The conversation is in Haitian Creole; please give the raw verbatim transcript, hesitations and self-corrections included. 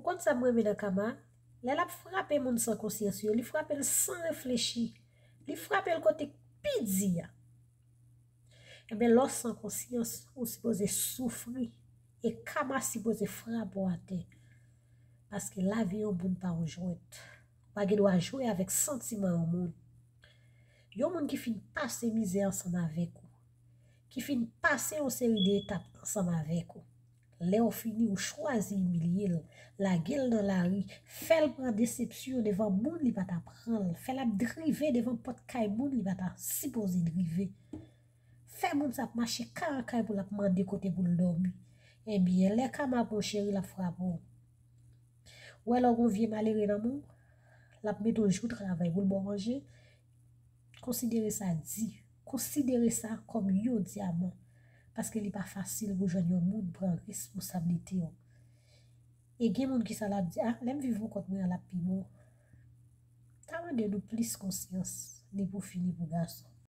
Ou konn sa m renmen nan kama? Lè l ap frape moun san konsyans yo, li frape l san reflechi. Li frape l kote k pi di a. Ebyen, lè w san konsyans, ou sipoze soufri. E kama sipoze frape w atè. Paske lavi yon moun pa yon jwèt. Ou pa gen dwa jwe avèk santiman yon moun. Yon moun ki fin pase mizè ansanm avèk ou, ki fin pase yon seri de etap ansanm avèk ou, lè w fini, ou chwazi imilye l, lage l nan lari, fè l pran desepsyon devan moun li pa ta pran l, fè l ap drive devan pòt kay moun li pa ta sipoze drive. Fè moun sa ap mache kay an kay pou l ap mande kote pou l dòmi. Ebyen, lè kama pran w, cheri, l ap frape w. Ou wè lè w gen yon vye malere nan men w, l ap mete w jou travay pou l ba w manje. Konsidere sa di. Konsidere sa kòm yon dyaman. Paske li pa fasil pou jwenn yon moun pran responsablite w. E gen moun ki sa l ap di, ah, lè m viv pou kont mwen an, l ap pi bon. Ta mande nou plis konsyans, ni pou fi, ni pou gason.